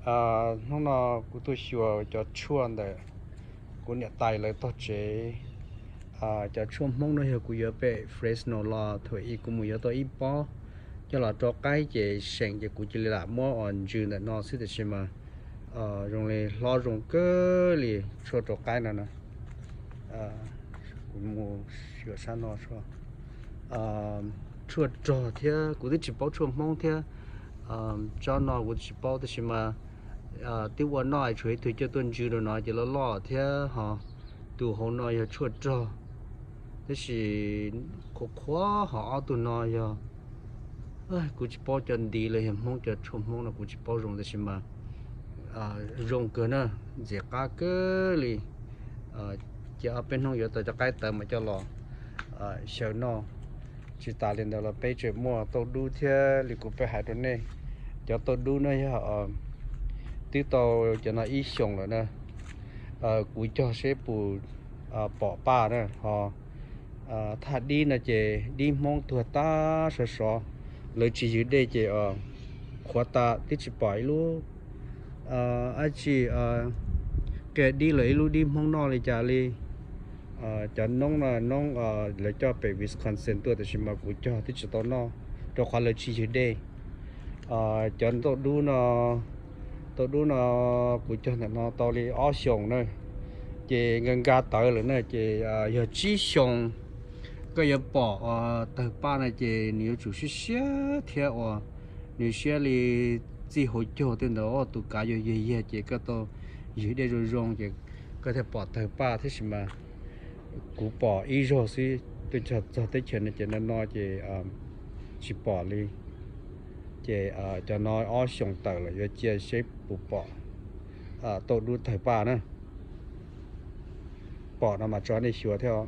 Hnub no kuv tuaj xyuas cov tshuaj ntawm kuv niam tais lawv tog tsev. Cov tshuaj Hmoob no yog kuv yuav pem Fresno los thaum ub kuv mus yuav tau ib pob coj los rau qaib ces seem ces kuv cia li lam muab ua ntsws ntawm no xwb tiam sis mas zoo li hlob zoo kawg li. Tshuaj rau qaib no na, kuv mus xyuas sab no, tshuaj rog thiab kuv twb tsis paub tshuaj Hmoob thiab. Tsob no kuv twb tsis paub tab sis mas twb ua noj es tshuav ib tug coj tuaj ntsws rau no ces loj loj thiab ho. Tus hauv no yog tshuaj rog tab sis qhuav qhuav, ho ob tug no yog, kuv tsis paub cov ntiv los yog Hmoob, cov tshuaj Hmoob no kuv tsis paub zoo tab sis mas zoo kawg na, ntxim qab kawg li. Ces ob peb hnub yuav tau cov qaib tawv mas coj los xyaw noj. Tsis tas li ntawd los peb tseem muaj tauj dub thiab li kuv peb hais rau nej. Cov tauj dub no yog twb tau cov no ib xyoos lawm na. Kuv cog seb puas pom paj na ho. Thaj dib no ces dib Hmoob tuag tag sov sov, lawv tsis ywg dej ces qhuav tas twb tsis pom ib lub dab tsi qias dib los ib lub dib Hmoob noj li cas li. Cov noob no noob lawv coj pem Wisconsin tuaj tab sis mas kuv cog twb tsis tau noj rau qhov lawv tsis ywg dej. Cov tauj dub no, tauj dub no kuv cog ntawm no tau li ob xyoos na, ces nkag nkag tawv lawm na ces yog tsib xyoos koj yuav pom tawg paj no ces nws yuav tsum siab siab thiab uas nws siab li txij hauv caug tej ntawd tus kav yuav yag yag ces koj tau ywg dej zoo zoo ces koj thiaj pom tawg paj thiab sis mas kuv pom ib zaug xwb, tuaj cog txog teb chaws no ces no no ces tsis pom li. Ces cov no ob xyoos tawm lawm, yuav cia seb puas pom tauj dub tawg paj na. Pom no mas tso nej xyuas thiab.